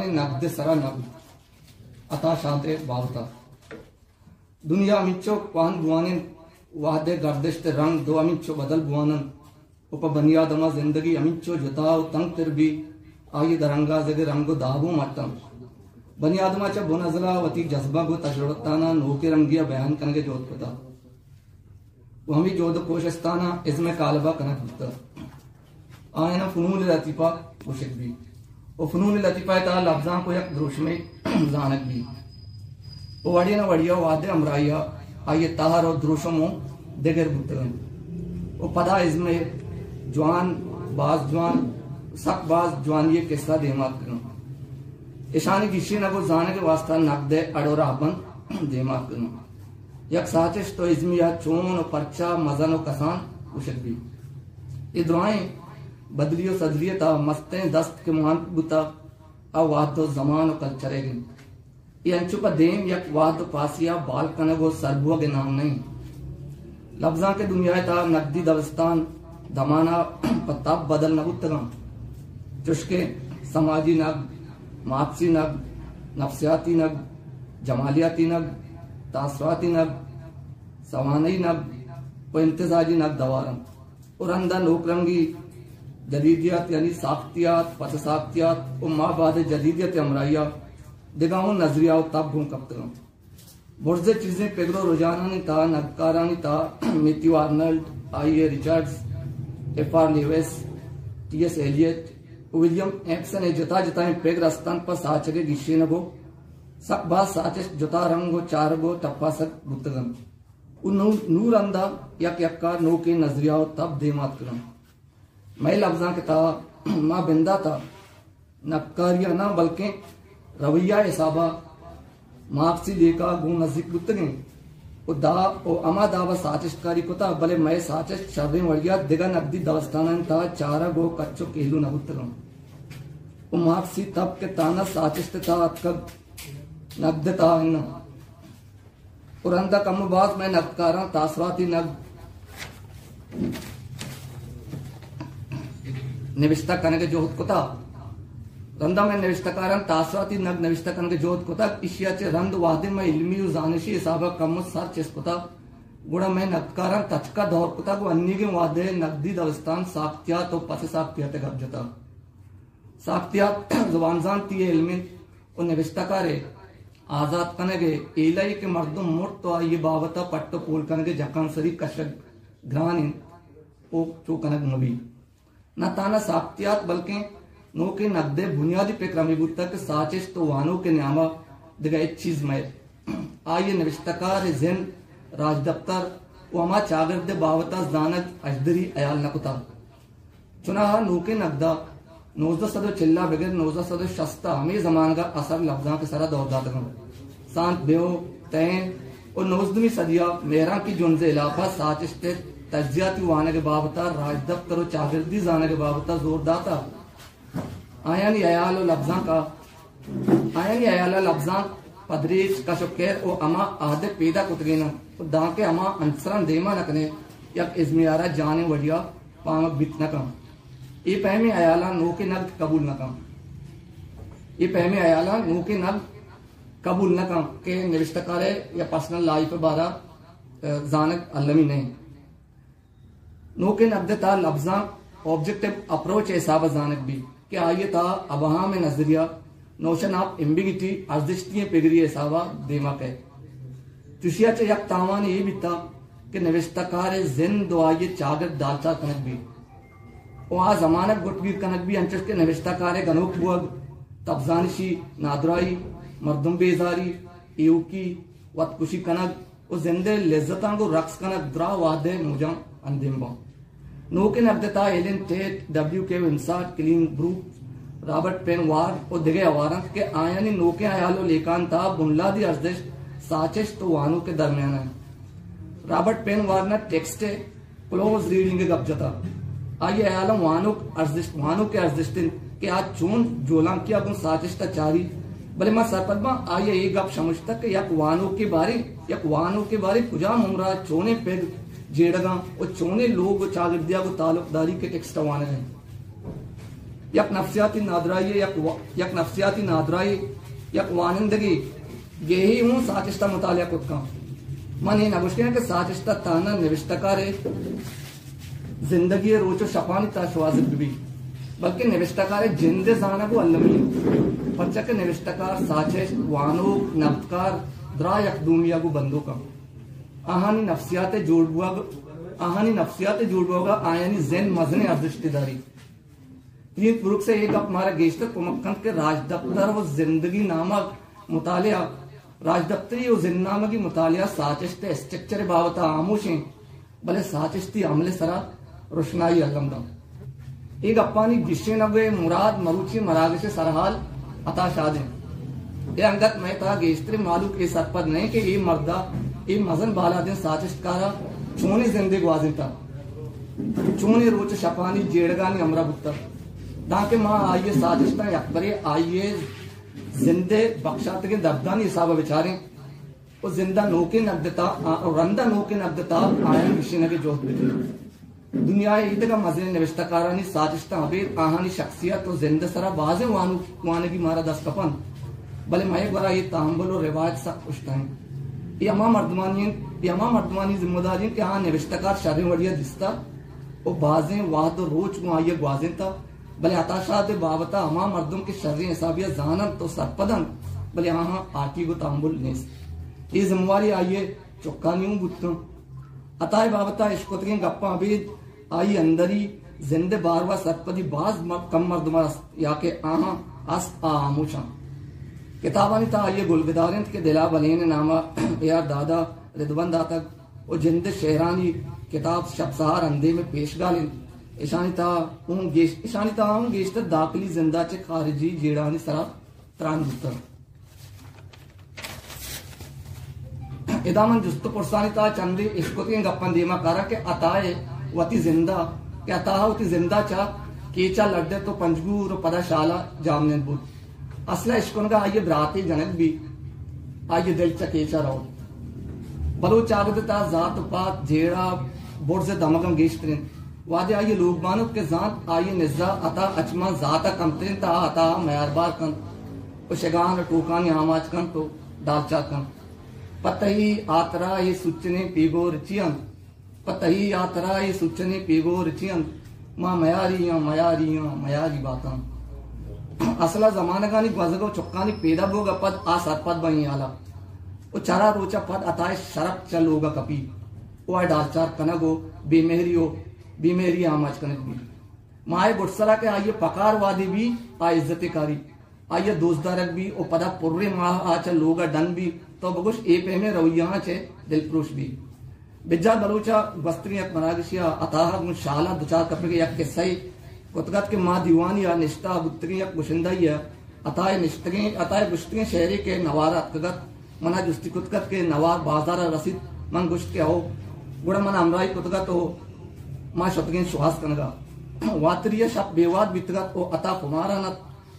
نگد ءِ سرا نگد عطا شاد ءِ بابت ءَ۔ دنیا ہمینچو کوہن بوان انت، وہد ءِ گردشت ءِ رنگ دو ہمینچو بدل بوان انت و پہ بنی آدم ءَ زندگی ہمینچو جتا و تنگ تر بی، آئی ءِ درانگازگ ءِ رنگ و داب اوں مٹ انت۔ بنی آدم ءَ چہ بن ازل ءَ وتی جذبگ و تجربتان ءَ نوکیں رنگے ءَ بیان کنگ ءِ جہد کتگ و ہمے جہد و کوشستان ءَ ازم ءِ کالب ءَ کنگ بوتگ۔ آیان ءَ فنون لطیفہ گوشگ بیت و فنون لطیفہ ءِ تہا لبزانک و یک دروشمے زانگ بیت و وڑے نہ وڑے ءَ وہد ءِ ہمراہی ءَ آئی ءِ تہر و دروشم اوں دگر بوتگ انت و پدا ازم ءِ جوان، باز جوان، سک باز جوانی ءِ کسہ دیم ءَ اتکگ انت۔ اشانی گیشینگ و زانگ ءِ واستہ نگد ءِ اڑ و رہبند دیم ءَ اتکگ انت۔ یک ساچشت و ازمی ءَ چون و پرچا، مزن و کسان گوشگ بیت۔ اے درائیں بدلی و سدلی ءِ تہا مستیں دست کہ مان بوتگ، آ وہد و زمان و کلچر ئیگ انت۔ اے انچو پہ دیم یک وہد و پاسے ءَ بال کنگ و سر بوگ ءِ نام نہ انت۔ لبزانک ءِ دنیا ءِ تہا نگدی دبستان دمان ءَ پہ تب بدل نہ بوتگ انت، چوشکہ سماجی نگد، مارکسی نگد، نفسیاتی نگد، جمالیاتی نگد، تاثراتی نگد، سوانحی نگد و امتزاجی نگد ہوار انت۔ و رند ءَ نوک رنگی جدیدیت، یعنی ساختیات، پس ساختیات و ما بعد جدیدیت ءِ ہمراہی ءَ دگہ اوں نظریہ و تب گون کپتگ انت۔ برز ءِ چیزیں پگر و رجحانانی تہا نگدکارانی تہا Matthew Arnold, I A Richards, F R Leavis, T S Eliot و ولیم ایپسن ءِ جتا جتائیں پگر است انت پہ ساچگ ءِ گیشینگ و سک باز ساچشت جتا رنگ و چارگ و ٹپاسگ بوتگ انت۔ و نو-، نوں رندا یک یکا نوکیں نظریہ و تب دیما اتکگ انت۔ مئے لبزانک ءِ تہا ما بندات ءَ نگدکاری ءَ ناں بلکیں رویہ ءِ حساب ءَ مارکسی لیکہ ءَ گوں نزیک بوتگ ایں و دا و ہما داب ءَ ساچشتکاری کتہ، بلے مئے ساچشت شریں وڑی ءَ دگہ نگدی دبستانانی تہا چارگ و کچ و کیلو نہ بوتگ انت و مارکسی تب کہ تانا ساچشت ءِ تہا اتکگ، نگد ءِ تہا اناں۔ و رندا کم و باز مئے نگدکاراں تاثراتی نگد نوشتہ کنگ ءِ جہد کتا۔ رندا مئے نوشتکاراں تاثراتی نگد نوشتہ کنگ ءِ جہد کتا، ایشی ءَ چہ رند وہدے مئے علمی و زانشی حساب ءَ کم و سر چست کتا، گڑا مئے نگدکاراں تچک ءَ دور کتا گوں انیگیں وہد ءِ نگدی دبستان ساختیات و پس ساختیات ءِ گپ جتا۔ ساختیات زبانزانتی ءِ علم انت و نبشتہ کار ءِ آزات کنگ ءِ ہیلہ یے کہ مردم مرت و آئی ءِ بابت ءَ پٹ و پول کنگ ءِ جکانسری کشگ گران انت و چو کنگ مہ بیت۔ نہ تہنا ساختیات بلکیں نوکیں نگد ءِ بنیادی پکر ہمے بوتگ کہ ساچشت و وانوک ءِ نیام ءَ دگہ ہچ چیز مہ ات۔ آئی ءَ نبشتہ کار ءِ زند، راجدپتر و ہما چاگرد ءِ بابت ءَ زانگ اژدری ہیال نہ کتگ۔ چوناہا نوکیں نگد ءَ نوزدہ سد و چل ءَ بگر نوزدہ سد و شست ءَ ہمے زمانگ ءَ اثر لبزانک ءِ سرا دور داتگ انت۔ سانت بیو، تین و نوزدہمی صدی ءَ مہرانکی جنز ءِ ہلاپ ءَ ساچشت ءِ تجزیاتی وانگ ءِ بابت ءَ راجدپتر و چاگردی زانگ ءِ بابت ءَ زور داتگ۔ آیانی ہیال و لبزانک ءَ آیانی ہیال ءَ لبزانک پدریچ، کش و کر و ہما عہد ءِ پیدا کتگین انت و دانکہ ہما عنصراں دیما نہ کنئے، یک ازمیارا جانیں وڑیا پامگ بیت نہ کن۔ اے پیمیں ہیالاں نوکیں نگد قبول نہ کن۔ اے پیمیں ہیالاں نوکیں نگد قبول نہ کن کہ نوشتہ کار ءِ یا پرسنل لائف ءِ بارا، ءَ، زانگ المی نہ انت۔ نوکیں نگد ءِ تہا لبزانک آبجیکٹیو اپروچ ءِ حساب ءَ زانگ بیت کہ آئی ءِ تہا ابہام ءِ نظریہ، نوشن آف ایمبیگیٹی، ارزشتی ئیں پگری ءِ حساب ءَ دیما کئیت۔ چوشی ءَ چہ یک تاوانے اے بیتگ کہ نبشتہ کار ءِ زند و آئی ءِ چاگرد ڈالچار کنگ بیت و آ زمانگ گٹگیر کنگ بیت، انچش کہ نبشتہ کار ءِ گنوک بوگ، تبزانشی، نادراہی، مردم بیزاری، ایوکی، وتکشی کنگ، و زند ءِ لذتاں گوں رقص کنگ دراہ وہد ءِ موجاں اندیم باں۔ نوکیں نگد ءِ تہا ایلن ٹیٹ، ڈبلیو کے ونساٹ، کلیم بروکس، رابرٹ پین وارڈ و دگہ ہوار انت کہ آیانی نوکیں ہیال و لیکہانی تہا بنیادی ارزشت ساچشت و وانوک ءِ درمیان ءَ انت۔ رابرٹ پین وارڈ ءَ ٹیکسٹ ءِ کلوز ریڈنگ ءِ گپ جتگ۔ آئی ءِ ہیال ءَ وانوک ارزشت، وانوک ءِ ارزشت انت کہ آ چون جولانکی ءَ گوں ساچشت ءَ چاری، بلے من سرپد باں آئی ءَ اے گپ شمشتگ کہ یک وانوکے باریں، یک وانوکے باریں کجام عمر ءَ چونیں پگر جیڑگاں و چونیں لوگ و چاگردے ءَ گوں تعلقداری کہ ٹیکسٹ ءَ وانگ ءَ انت۔ یک نفسیاتی نادراہی، یک و-، یک نفسیاتی نادراہی، یک وانندگی گیہی ہوں ساچشتہ مطالعہ کت کن۔ من اے نہ گوشگاں کہ ساچشتہ تہنا نوشتہ کارے زندگی ء روچ و شپانی تہا شوہازگ بہ بیت، بلکیں نبشتہ کار ء جند ء زانگ و المی انت، پرچا کہ نبشتہ کار، ساچشت، وانوک، نبدکار دراہ یک دومی ء گوں بندوک انت۔ آہانی نفسیات ء جوڑ بوگ، آہانی نفسیات ء جوڑ بوگ ء آیانی زند مزنیں ارزشتے داریت۔ پرینت بروکس ء اے گپ مارا گیشتر کمک کنت کہ راجدپتر و زندگی نامگ مطالعہ، راجدپتری و زندنامگی مطالعہ ساچشت ء اسٹرکچر ء بابت ء ہاموش انت، بلے ساچشتی عمل ء سرا روشنائی الم دنت۔ اے گپانی گیشینگ ء مراد مروچی مراگش ء سرحال عطا شاد انت۔ اے انگت مئے تہا گیشتریں مہلوک اے سرپد نہ انت کہ اے مرد ء، اے مزن بالادیں ساچشتکار ء چونیں زندے گوازینتگ، چونیں روچ ء شپانی جیڑگانی ہمراہ بوتگ، دانکہ ما آئی ء ساچشتاں یکبرے آئی ء زند ء بکشاتگیں دردانی حساب ء بچاریں و زند ء نوکیں نگد ء تہا، آ، و رند ء نوکیں نگد ء تہا آیاں گیشینگ ء جہد بدیں۔ دنیا ء ایدگہ مزنیں نبشتہ کارانی ساچشتاں ابید آہانی شخصیت و زند ء سرا بازیں وانوک وانگی مارا دست کپنت، بلے مئے گورا اے تہمبل و روایت سک پشتا انت۔ اے ہما مردمانی انت، اے ہما مردمانی ذمہ داری انت کہ آہاں نبشتہ کار شریں وڑی ء دیستہ و بازیں وہد و روچ گوں آئی ء گوازینتہ، بلے عطا شاد ء بابت ء ہما مردم کہ شریں حسابی ء زان انت و سرپد انت، بلے آہاں ہاٹیگ و تہمبل نیست۔ اے ذمہ واری آئی ء چکانی اوں بوت کنت۔ عطا ء بابت ء اشکتگیں گپاں ابید آئی اندری زند ء باروا سرپدی باز مر-، کم مردماں است یا کہ آہاں است آ ہاموش انت۔ کتابانی تہا آئی ء گلگدار انت کہ دل ء بلین ء نام ء اے آر دادا ردوند داتگ و جند ء شعرانی کتاب شپ سہار اندیم ء پیشگال انت۔ اشانی تہا اوں گیش-، اشانی تہا اوں گیشتر داخلی زند ء چہ خارجی جیڑھانی سرا تران بوتگ۔ ادا من جست و پرسانی تہا چندے اشکتگیں گپاں دیما کاراں کہ عطا ء وتی زند ء، کہ عطا ء وتی زند ء چہ کیچ ء لڈت و پنجگور و پدا شال ء جاہمنند بوت۔ اصل ء اشکنگ ء آئی ء براتے جنگ بی، آئی ء دل چہ کیچ ء روت۔ بلوچ چاگرد ء تہا ذات و پات، جیڑہ، برز ء دمگاں گیشتر انت۔ وہدے آئی ء لوگ بانک کہ زانت آئی ء نزا عطا اچ ماں ذات ء کمتر انت، آ عطا ء میاربار کنت و شگان ء ٹوکانی آماچ کنت و ڈالچار کنت۔ پہ تئی ہاترا اے سوچنیں پیگور چی انت؟ پہ تئی ہاترا اے سوچنیں پیگور چی انت؟ ما میاری آں، میاری آں، میاری باتاں۔ اصل ء زمانگانی گوزگ و چکانی پیدا بوگ ء پد آ سرپد بئیں ہالا و چرا روچ ء پد عطا ء شرپ چہ لوگ ء کپی و آ ڈالچار کنگ و بے مہری و بے مہری آماچ کنگ بیت۔ ماہ ء گڈسرا کہ آئی ء پکار وہدے بی، آ عزت ء کاری۔ آئی ء دوست دارگ بی و پدا پریں ماہ آ چہ لوگ ء ڈن بی، تو بگوش اے پیمیں رویہ آں چہ دلپروش بی۔ بجار بلوچ ء گوستگیں یک مراگشے ء عطا ء گوں شال ء دچار کپگ ء یک کسہ ئے کتگ ات کہ ما دیوانی ء نشتہ بوتگیں یک گشندہ یے ء عطا ء نشتگیں، عطا ء گوشتگیں شعرے کہ نوار ء اتکگ ات، من ء جستی کتگ ات کہ نوار بازار ء رسیت؟ من گوشت کہ ہو۔ گڑا من ہمراہی کتگ ات و ما شتگیں شوہاز کنگ ء۔ واتری ء شپ بے واد بیتگ ات و عطا خماران ات۔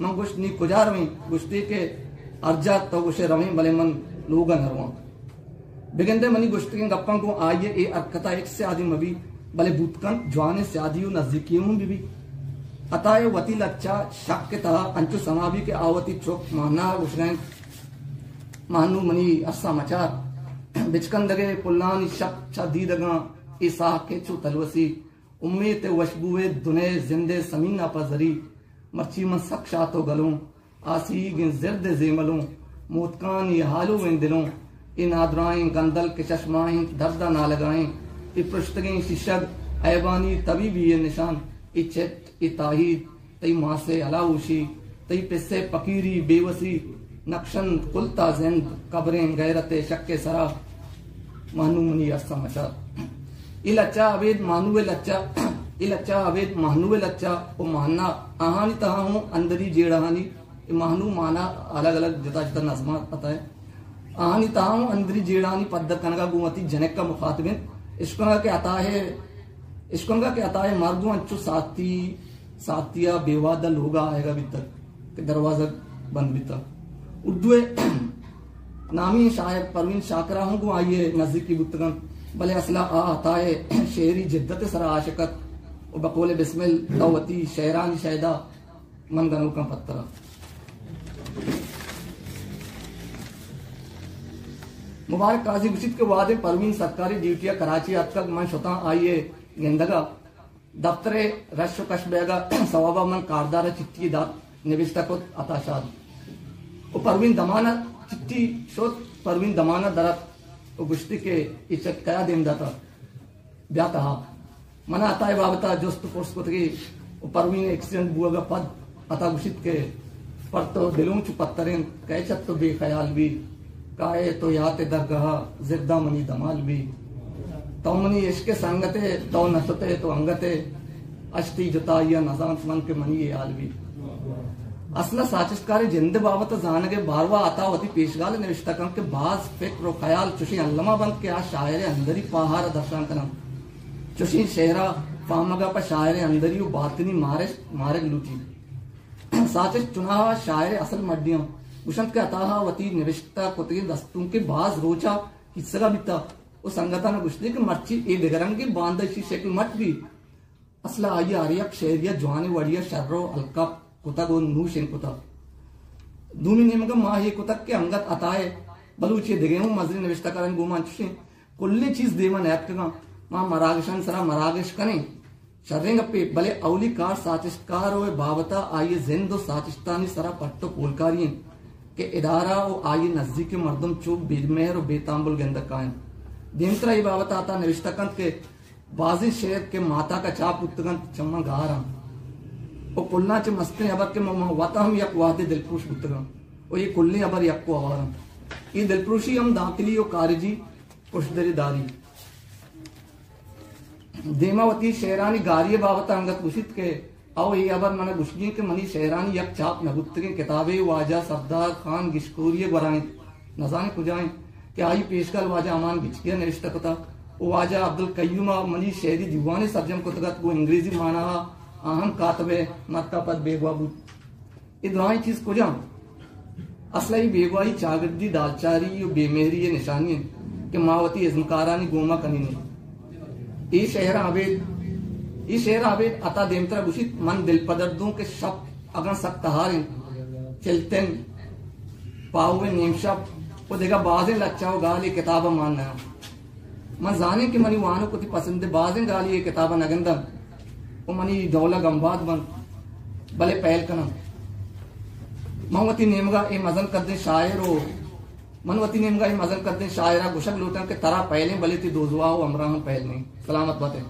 من گوشت، نی کجا رویں؟ گوشتی کہ ہر جاہ تو گوشے رویں، بلے من لوگ ء نہ رواں۔ بگندئے منی گوشتگیں گپاں گوں آئی ء اے حرکت ء ہچ سیادی مہ بیت، بلے بوت کنت جوانیں سیادی و نزیکی ہوں بہ بیت۔ عطا ء وتی لچہ شک ء تہا انچو سما بیت کہ آ وتی چک مہنا ء گوشگ ء انت، مہنو منی ارساں مچار۔ بچکندگ ء پلانی شپ چہ دیدگاں اے ساہ کہ چو تلوسی۔ امیت ء وشبو ء دنئے زند ء سمین ء پہ زری۔ مرچی من سک شات و گلوں، آسیگیں زرد ء زیملوں، موتکانی ہالوئیں دلوں۔ اے نادراہیں گندل کہ چشماں انت درد ء نالگاہیں، اے پرشتگیں شیشگ عیبانی طبیبی ء نشان، اے چٹ، اے تاہیر، تئی ماس ء ہلاہوشی، تئی پس ء پکیری، بے وسی، نقشند کلتا زند، قبریں غیرت ء شک ء سرا، مہنو منی ارساں مچار۔ اے لچہ ابید مہنو ء لچہ، اے لچہ ابید مہنو ء لچہ و مہنا آہانی تہا ہوں اندری جیڑہانی، اے مہنو مانا الگ الگ جتا جتا نظمات پتہ ہے۔ آہانی تہا ہوں اندری جیڑہانی پدر کنگا گوں وتی جنک ء مخاطب انت۔ اشکنگا کہ عطا ء، اشکنگا کہ عطا ء مرگ ہوں انچو ساعتی ساعتی ء بے وہد ء لوگ ء آیگ ء بیتگ کہ دروازگ بند بیتگ۔ اردو ء نامی شاعر پروین شاکر ء ہوں گوں آئی ء نزیکی بوتگ انت، بلے اصل ء آ عطا ء شعری جدت ء سرا عاشق ات و بقول بسمل تو وتی شعرانی شیدا من گنوکاں پترا۔ مبارک قاضی گوشیت کہ وہدے پروین سرکاری ڈیوٹی ءَ کراچی اتکگ، من شتاں آئی ءِ گندگ ءَ۔ دپتر ءِ رش ءُ کش بیگ ءِ سوب ءَ من کاردار ءَ چٹی دات، نبشتہ کت، عطا شاد۔ ءُ پروین دمان ءَ چٹی شت، پروین دمان ءَ در اتک ءُ گوشتی کہ اے چک کیا دیم داتگ؟ بیا تہا۔ من ءَ عطا ءِ بابت ءَ جست ءُ پرس کتگی ءُ پروین ءِ ایکسیڈنٹ بوگ ءَ پد عطا گوشیت کہ پر تو دلوں چو پتر انت، کئے چہ تو بے خیال بی، کائے تو یات ءِ درگاہ ءَ زرداں منی دمال بی۔ تو منی عشق ءِ سنگت ئے، تو نہ شت ئے تو انگت ئے، اشتی جتائی ءَ نزانت من کہ منی اے حال بی۔ اصل ءَ ساچشتکار ءِ جند ءِ بابت ءَ زانگ ءِ باروا عطا وتی پیشگال ءَ نوشتہ کنت کہ باز فکر ءُ خیال چوشیں الما بنت کہ آ شاعر ءِ اندری پاہار ءَ درشان کننت۔ چوشیں شعر ءِ فہمگ ءَ پہ شاعر ءِ اندری ءُ باطنی مارشت مارگ لوٹیت۔ ساچشت چوناہا شاعر ءِ اصل مڈیاں گوشنت کہ عطا ءَ وتی نوشتہ کتگیں دستونک ءِ باز روچ ءَ کیسگ ءَ بیتہ ءُ سنگتاں گوشتی کہ مرچی اے دگہ رنگیں، باندا ایشی شکل مٹ بیت۔ اصل ءَ آئی ءَ ہر یک شعری ءَ جوانیں وڑی ءَ شر ءُ الکاپ کتگ ءُ نوں شنگ کتگ۔ دومی نیمگ ءَ ما اے کتگ کہ انگت عطا ءِ بلوچی ءِ دگہ ہوں مزنیں نوشتہ کارانی گوما انچوشیں کلیں چیز دیم ءَ نیاتکگاں۔ ما مراگشانی سرا مراگش کنیں، شریں گپے، بلے اولی کار ساچشتکار ءِ بابت ءَ آئی ءِ زند ءُ ساچشتانی سرا پٹ ءُ پولکاری انت کہ ادارہ ءُ آئی ءِ نزیکیں مردم چو بے مہر ءُ بے تامبل گندگ ءَ کاینت۔ دیمترا اے بابت ءَ عطا نوشتہ کنت کہ بازیں شعر کہ ماتاک ءَ چاپ بوتگ انت، چہ من گار انت ءُ کلاں چہ مستریں ہبر کہ من، من وت ہم یک وہدے دلپروش بوتگاں ءُ اے کلیں ہبر یک ءُ ہوار انت۔ اے دلپروشی ہم داخلی ءُ خارجی پشدری داری۔ دیما وتی شعرانی گاری ءِ بابت ءَ انگت گوشیت کہ او اے ہبر من ءَ گوشگی انت کہ منی شعرانی یک چاپ نہ بوتگیں کتابے واجہ سردار خان گشکوری ءِ گورا انت، نزانیں کجا انت، کہ آئی پیشگال واجہ امان گچکی ءَ نوشتہ کتہ ءُ واجہ عبدالقیوم ءَ منی شعری دیوانے سرجم کتگ ات، گوں انگریزی مانا ءَ آ ہم کاتب ءِ مرک ءَ پد بیگواہ بوت۔ اے درائیں چیز کجا انت؟ اصل ءَ اے بیگواہی، چاگردی، دالچاری ءُ بے مہری ءِ نشانی انت کہ ما وتی ازمکارانی گوما کنین ایں۔ اے شعراں ابید، اے شعراں ابید عطا دیمترا گوشیت، من دل پدردوں کہ شپ اگاں سک تہار انت، چلتن، پاہو ءِ نیم شپ ءُ دگہ بازیں لچہ ءُ گال اے کتاب ءَ مان نہ انت۔ من زانیں کہ منی وانوک وتی پسند ءِ بازیں گالی اے کتاب ءَ نہ گند انت ءُ منی ڈولگ امباد بنت، بلے پہل کن انت۔ من وتی نیمگ ءَ اے مزن قدیں شاعر ءُ، من وتی نیمگ ءَ اے مزن قدیں شاعر ءَ گوشگ لوٹاں کہ ترا پہلیں، بلے تئی دوزواہ ءُ ہمراہاں پہل نہ انت۔ سلامت بات ئے۔